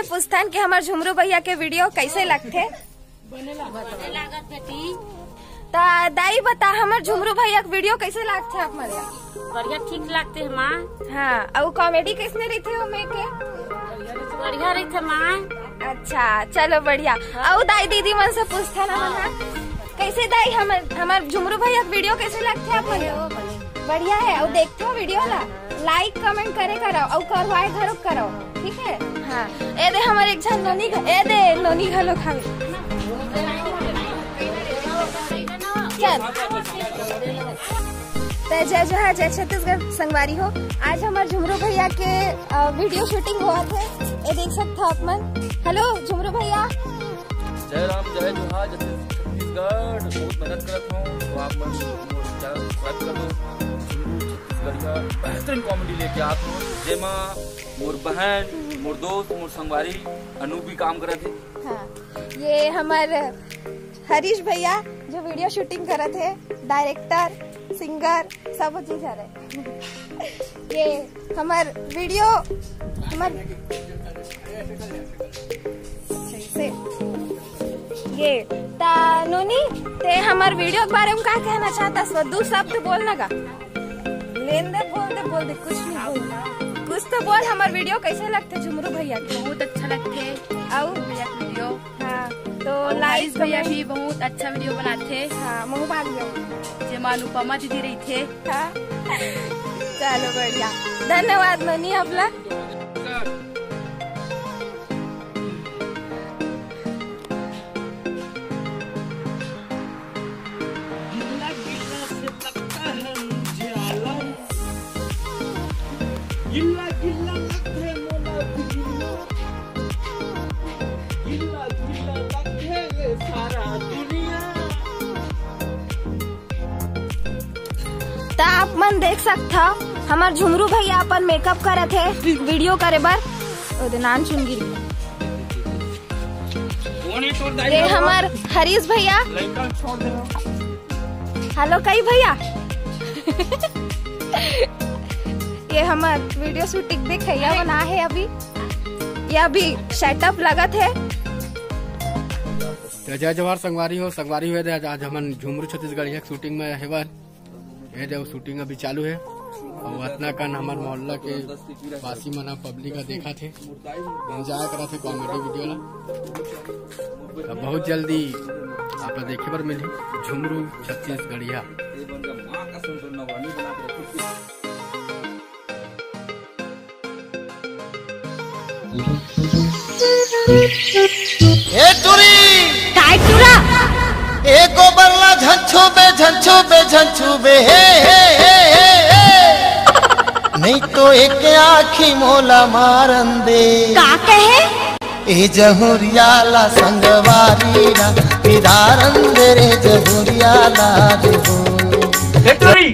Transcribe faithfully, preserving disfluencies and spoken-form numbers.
पूछथन कि हमर झुमरू भैया के वीडियो कैसे लगथे। बने लागत बेटी। त दाई बता, हमर झुमरू भैया के वीडियो कैसे लागथे आप मन ला? बढ़िया, ठीक लागथे माँ। हाँ, अउ कॉमेडी कैसने रहिथे ओमे के? बढ़िया रहिथे माँ। अच्छा, चलो बढ़िया। अउ दाई दीदी मन से पूछथन हमन हा, कैसे दाई हमर, हमर झुमरू भैया के वीडियो कैसे लागथे आप मन ला? बढ़िया हे। अउ देखथो वीडियो ला, लाइक कमेंट करे करव अउ करवाए घरो करव, ठीक हे? हाँ, ए दे हमर एक झन नोनी घ-, ए दे नोनी घलो खावे। चल। त जय जोहार, जय छत्तीसगढ़ संगवारी हो। आज हमर झुमरू भैया के, अ, वीडियो शूटिंग होवत हे, ए देख सकथो आप मन। हेलो झुमरू भैया। जय राम, जय जोहार, जय छत्तीसगढ़। बहुत मेहनत करत हूँ, तो आप मन मोर चैनल सब्सक्राइब कर दो। झुमरू छत्तीसगढ़िया बेहतरीन कॉमेडी लेके आत हूँ, जेमा मोर बहन, मोर दोस्त, मोर संगवारी अनु भी काम करत हे। हाँ, ये हमर हरीश भैया जो वीडियो शूटिंग करत हे, डायरेक्टर, सिंगर, सब चीज हरे। ये हमर वीडियो, हमर से ये ता नोनी, ते हमर वीडियो के बारे में का कहना चाहता? दू शब्द बोल ना गा। लेन दे, बोल दे, बोल दे, कुछ नहीं बोल। कुछ तो बोल, हमर वीडियो कैसे लगथे झुमरू भैया के? बहुत अच्छा लगथे अउ भैया के वीडियो। हाँ, तो अउ लाइक हरीश भैया कमेंट भी बहुत अच्छा वीडियो बनाथे। हाँ, मुँह बांध गया। जेमा अनुपमा दीदी रहिथे। हाँ। चलो बढ़िया, धन्यवाद नोनी आपला। गिल्ला गिल्ला से लगता है मुझे आलम। गिल्ला गिल्ला लगता है मोला दुनिया। गिल्ला गिल्ला लगता है ये सारा दुनिया। त आप मन देख सकथव, हमर झुमरू भैया अपन मेकअप करत हे वीडियो करे बर। ओदे नान चुन गिरी। ये हमर हरीश भैया। हेलो कई भैया। ये हमर वीडियो शूटिंग देख भैया बना है अभी। ये अभी सेटअप लगत हे। तो जय जोहार संगवारी हो, संगवारी हो, आज, आज हमन झुमरू छत्तीसगढ़िया के शूटिंग में हेवन। ये देखो, शूटिंग अभी चालू हे अउ अतना कन हमर मोहल्ला के वासी मन ह, पब्लिक ह देखत हे, एंजॉय करत हे कॉमेडी वीडियो ला। अब बहुत जल्दी आप देखे बर मिलही झुमरू छत्तीसगढ़िया। ए टुरी! काय टुरा? ए गोबर ला झन छूबे, झन छूबे, झन छूबे, हे, हे, हे, हे, हे। नहीं तो एक आँखी मोला मारन दे। का कहे? ए जहुरिया ला संगवारी ला पिदारन दे रे जहुरिया ला रे हो। ए टुरी!